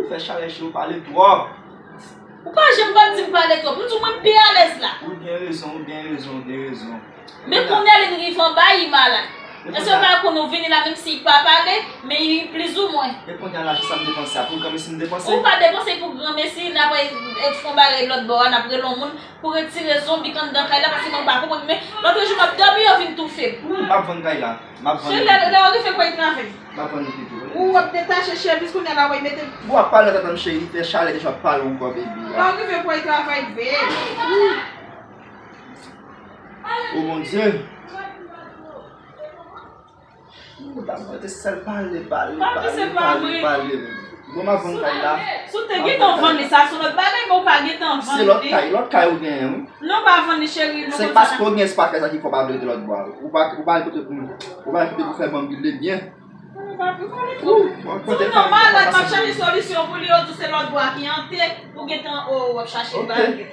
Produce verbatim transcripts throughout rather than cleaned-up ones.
Fè chalè cheri, ou pale twòp. Ou pa janm pa di m pale twòp. Ou di w mwen pi alèz la. Ou gen rezon, ou gen rezon, ou gen rezon. Men kounye a li rive anba, li malad. Èske w pa konnen ou vini la, menm si li pa pale, men li plizoumwen. E kounye a lajan sa m depanse a pou granmesi m depanse? Ou pa depanse pou granmesi, n ap fè yon bagay lòt bò a, n ap rele yon moun pou retire zonbi k anndan kay la, paske mwen pa konprann, men lòt jou m ap dòmi, yo vin toufe m. Wi, m ap vann kay la. M ap vann li pito. Lè w rive, kwè travay. M ap vann li pito. Ou ap detache chemiz kounye a la, w ap mete. W ap pale nan tèt la, m cheri, fè chalè deja w ap pale ankò, baby. Lè w rive, kwè travay, baby. O Bondye. Ou ta mwen te sèl pale, pale, pale, pale, pale. Bon, m ap vann kay la. Si w te gentan vann li, sa se lòt bagay, men ou pa gentan vann li. Se lòt kay, lòt kay ou genyen, wi. Non, pa vann li, cheri, non. Se paske ou gen espwa fè sa ki fè w pa vle rete lòt bò a. Ou pa, ou pa kote pou, ou pa kote pou fè banm gide byen. Ou, ou kote. Si w nan malad, m ap chèche solisyon pou li, yo di w se lòt bò a ki ante, ou gentan, o, w ap chache bagay.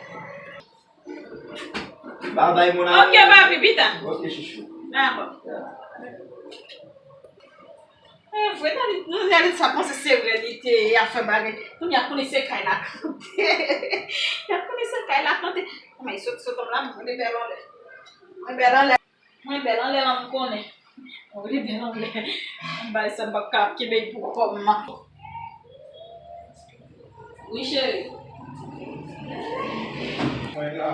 Babay, mon amour. Ok, papi, pita. Ok, chouchou. Dakò. E vre, nan li, nan li sa panse se vre li te ap fè bagay. Kounye a konnen se kay la k ante. Y ap konnen se kay la k ante. Kòman li sot, sot la, mwen bèl anlè. Mwen bèl anlè. Mwen bèl anlè la, m konnen. Mwen bèl anlè. M bay sa, m p ap ka ap kenbe l pou kò m. Wi, cheri. Mwen la.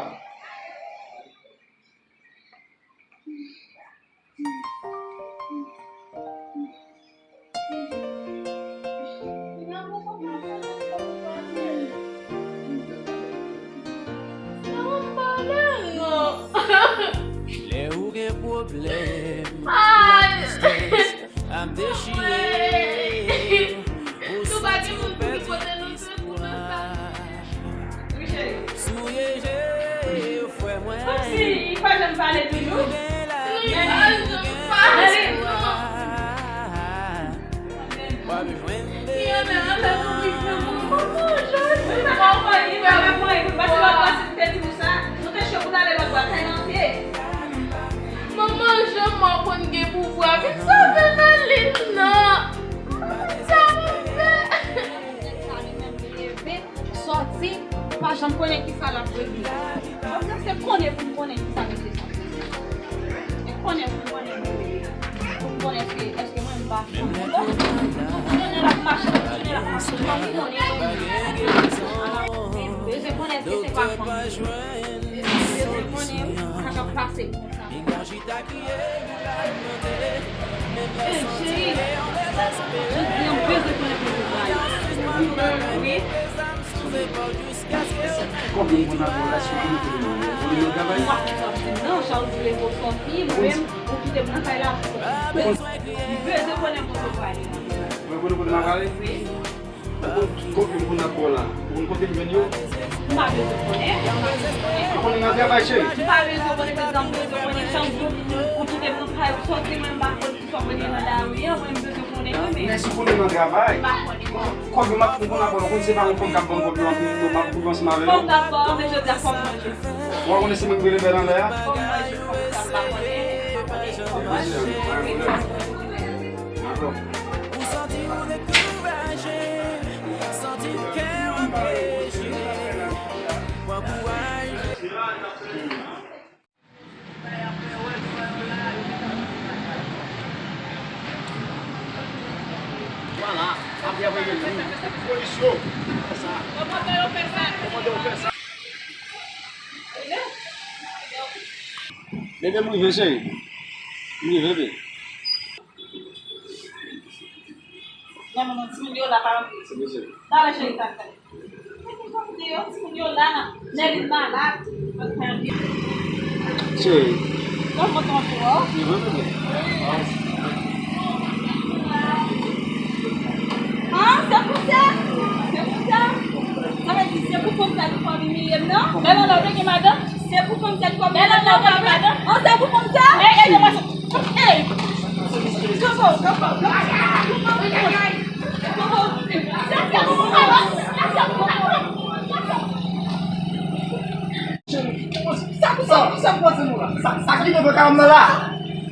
Lè ou gen pwoblèm, tristès ap dechire. Ou santi ou pèdi espwa. Souye je, frè mwen. Kòmsi li pa janm pale toujou. Li pa janm pale, non. W ap jwenn de. Li anlè, anlè pou li pran manman Jan. Li pa ka pale, li pa ka pale, paske lòt fwa si m te di nou sa, nou te cho pou n ale lòt bò, kay nan pye. Manman Jan, mò konn gen pouvwa, vin sove Melin nan. Sa move. Nèg sa li menm li leve, sòti, pa janm konnen kisa l ap regle. Mwen prèske konnen pou m konnen kisa mesye sa ap regle. E konnen pou m konnen, pou m konnen èske, èske mwen m pa fanm ankò. Tout jounen l ap mache, tout jounen l ap mache, fò m konnen. Ala, m bezwen konnen èske se pa fanm. M bezwen konnen sa k ap pase. Ey, cheri, jodi a m bezwen konnen kote w prale. Wi. Konbyen moun nan relasyon ki mete nou nan travay? Ou pa konn sa w di m nan, sa w di w leve w sòti, mwen menm, ou kite m nan kay la. M bezwen konnen kote w prale. Mwen konnen kote m ap prale? Wi. Ou konn kote m konn ap bò la? Ou konn kote m jwenn yo? M pa bezwen konnen, m pa bezwen konnen. Ou konnen nan travay, cheri? M pa bezwen konnen, prezan, m bezwen konnen chak jou ou kite m nan kay ou sòti, mwen m pa konn kisa w mennen nan lari a, mwen m bezwen konnen wi, men. Men si w konnen nan travay, m pa konnen. Kòb yo m ap, m konn ap bò, ou konn se pa yon fanm k ap ban m kòb yo anpil, yo m ap bouke ansanm avè yo. Fanm k ap bò, men jodi a fò m manje. Ou pa konnen se mwen ki rele bèl anlè a? Fò m manje, fò m sa m pa konnen, m pa konnen. Fò m manje wi. Dakò. Ou santi w dekouraje, santi kè w ap peche, pran kouraj. Vwala, apre, apre, polis yo, fè sa. Kòmandan yo fè sa. Kòmandan yo fè sa. Bebe, m rive, cheri. M rive, bebe. Gade non, timoun yo la pa anpil. Talè cheri, talè, talè. Timoun yo la, Nèlin malad. Cheri. Kòman w ye? Mwen byen, bebe. Ah, se pou sa? Se pou sa? Sa vle di se pou fanm sa ki fè w imilye m nan? Bèl anlè w te gen madanm? Se pou fanm sa ki fè w imilye m nan? Bèl anlè w te gen madanm? Ah, se pou fanm sa? Ey, ey, ey, ey. Sa, sa, sa k rive nan kay la?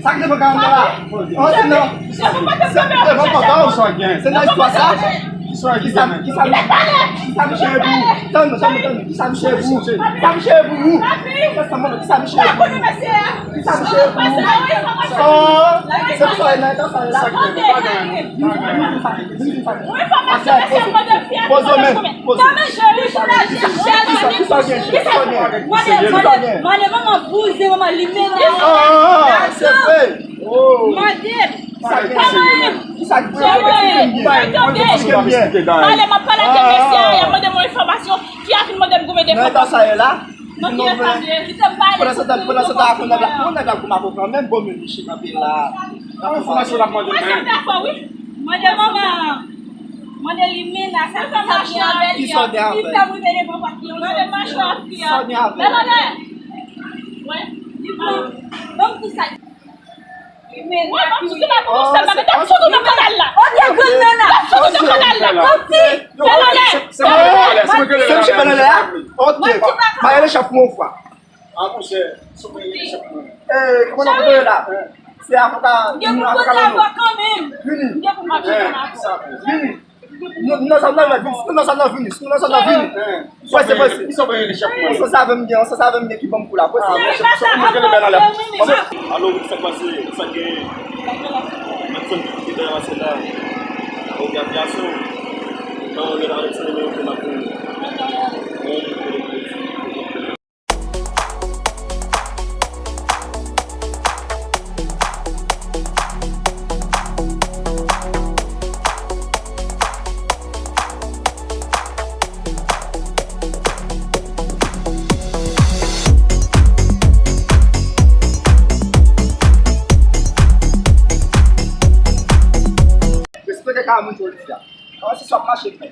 Sa k rive nan kay la? Oh, se nan, se, se nan istwa sa. Kisa, kisa, kisa misye ye pou ou? Tann, tann, tann. Kisa misye ye pou ou? Kisa misye ye pou ou? Kisa misye ye pou ou? Kisa misye ye pou ou? Oh, se pou sa, nan eta sa la. Poze men, poze men. Kisa, kisa, kisa w gen? Kisa w gen? Kisa w gen? Mande manman bouzen, manman limena. Ah, se vre. Oh. Mande. Kisa k gen? Kisa k gen? Kisa k gen? Kisa k gen? Pale, m ap pale ak mesye a, y ap mande m yon enfòmasyon. Fi a fin mande m konbyen de fwa. Nan eta sa ye la? Nan ki eta m ye? Kite m pale. Pandan se tan, pandan se tan, ak yon nèg la, yon nèg la gwo mako kanmenm, bon, men li chita kanpe la. Nan enfòmasyon l ap mande. Mwen se fè fò, wi. Mande manman. Mande limena, sa, sa, sa gen avè li. Ki sa w gen avè l? Ki fè m rive devan pòt li? Mande machwa fi a. Sa w gen avè l? Men mande. Wi, li pran. Ban m di sa. Wi, ban m di sa, ban m di sa, l ap fout ou nan kanal la. Ok, grann nana. L ap fout ou nan kanal la. Ban m di. Fè l anlè. Se mwen ki rele la. Ok. Mwen rele chèf pou yon fwa. Ah, monchè, si w rele chèf mwen. Eh, kòman w rele la? Se avoka, avoka Lano. Vini. Vini. Nou nan zòn nan, vini. Nou nan zòn nan, vini. Nou nan zòn nan, vini. Prese, prese. Ki sa w rele chèf mwen? Se sa avè m gen, se sa avè m gen ki ban m kou la. Prese. Ah, monchè, monchè, mwen rele bèl anlè. Alo, wi, sa k pase? Sa k genyen? Mwen fè m kite dèyè pase la. Ok, avyasyon. Non, rele avèk se nimewo ke m ap rele. Respekte kay moun jodi a. Kòman si w ap mache fè?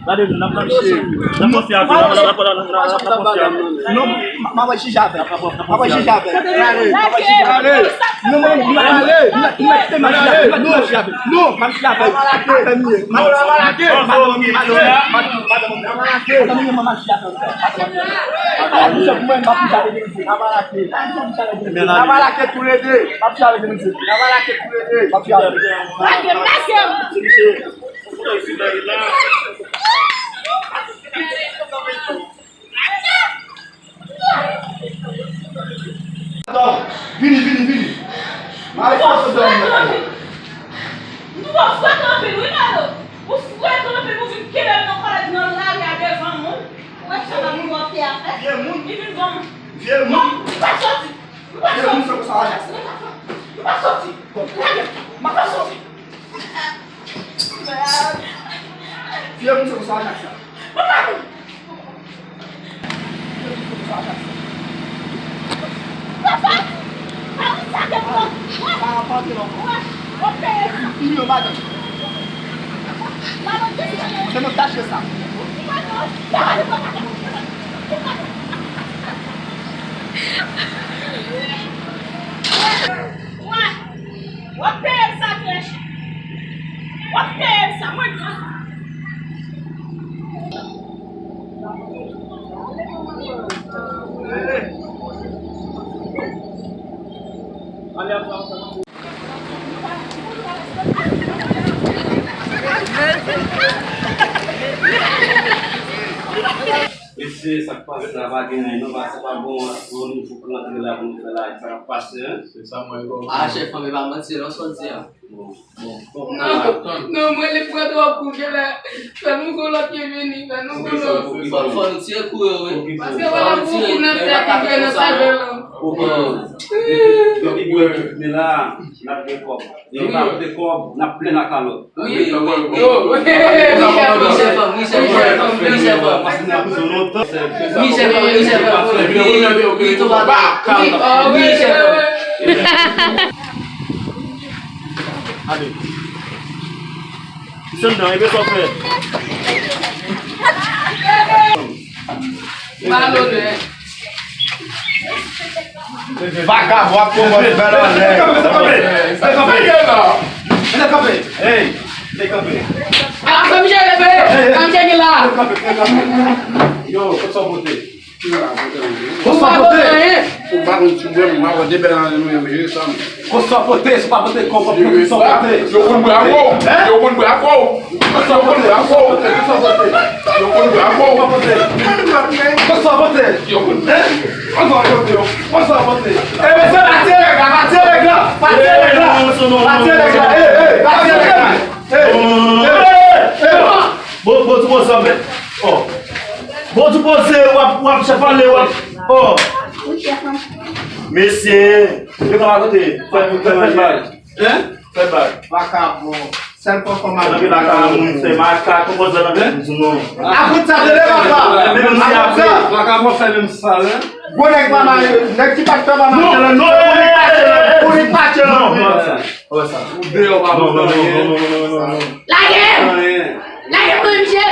Gade nou, n ap, n ap, n ap konfye avè nou, n ap, n ap, n ap, n ap konfye avè nou. Non, m, m ap al jije avè l. M ap al jije avè l. M ap al jije avè l. Non, non, non, non, non, kite m al jije avè l. Non, m ap al jije avè l. Non, m ap al jije avè l. Avè m ye. M ap al jije avè l. Madanm mwen, m ap al jije avè l. N ap al jije avè l. N ap al jije avè l. N ap al jije avè l. N ap al jije avè l. N ap al jije avè l. N ap al jije avè l. Lage m, lage m. Vini, vini, vini. Mari sa sou dòmi. Nou pa frekan anpil, wi, Malo. Ou frekan anpil, ou vin kenbe m nan kòlèt nan lari a devan moun. Ou wè sa la moun wè fè a fè? Vye moun. Li vin ban m. Vye moun. Non, li pa soti. Li pa soti. Vye moun, se pou sa w aji sa. Li pa soti. Lage m. M ap soti. Vye moun se konsa chak sa. Papa! Papa! Papa, sa ke pran? Papa, papa, non. Wè, w ap peye sa. Fini yo, madanm. Madanm, kisa? Se mwen k t achte sa. Wè, w ap peye sa, frè. W ap peye sa, mwen di. Mesye, sa k pase la pa gen anyen non, pase pa bon, yon nouvo k rantre la pou nou fè la, sa k ap pase, en? Se sa mwen kòmanse. Ah, chèf, men pa manti, se lòt sòti a. Bon, bon, bon, non, non, mwen li pran twòp kou, gen lè fè nou gon lòt ki vini, fè nou gon lòt. Fò, fò nou tire kou yo, wi. Paske wè la pou kou nan tèt li, fè nan sèvèl la. Depi bwè tout men la, n ap gen kòb. Depi pa pote kòb, n ap plen nan kalòt. Wi, wi, wi. Wi, chèf, wi, chèf, wi, chèf, wi, chèf. Wi, chèf, wi, chèf, wi, wi, wi, wi, chèf. Ale. Desann nan, e byen sa w fè. Malonè. Vagabon ap pran bèl anlè. Mete kanpe, mete kanpe. Mete kanpe. Hey, mete kanpe. Ah, fè m jere, fè. Fè m jere la. Mete kanpe, mete kanpe. Yo, kote sa w pote? Kote sa w pote? Ou pa konn ti bwè, mwen, mwen, de bèl anlè nou, yo, yo, sa. Kote sa w pote? Si w pa pote kòb, kote sa w pote? Yo konn bwè avè w. Hein? Yo konn bwè avè w. Kote sa w pote? Kote sa w pote? Yo konn bwè avè w. Kote sa w pote? Kote sa w pote? Yo konn bwè. Hein? Kote sa w pote? Kote sa w pote? Eh, mesye, pa tire nèg la, pa tire nèg la, pa tire nèg la, pa tire nèg la. Eh, eh, pa tire nèg la. Eh, eh, eh. Bon, bon, ti bon, sa fè. Oh. Bon, ti bon, se w ap, w ap chèf ale, w ap. Oh. Mesye, yo ka rakonte. Fè, fè, fè bal. Hein? Fè bal. Vakabon. Sèl pòpò nan vil la ka moun fè makak, ou konn sa nan men nou. Apre sa, tande papa. Menm si apre. Vakabon fè menm sa, hein? Gwo nèg pa mache, nèg ki pa t fè pa mache nan, non, non, pou li pa tchè nan, pou li pa tchè nan. Non, non, non. Ou deyò pa pou anyen. Lage! Anyen. Lage pou misye!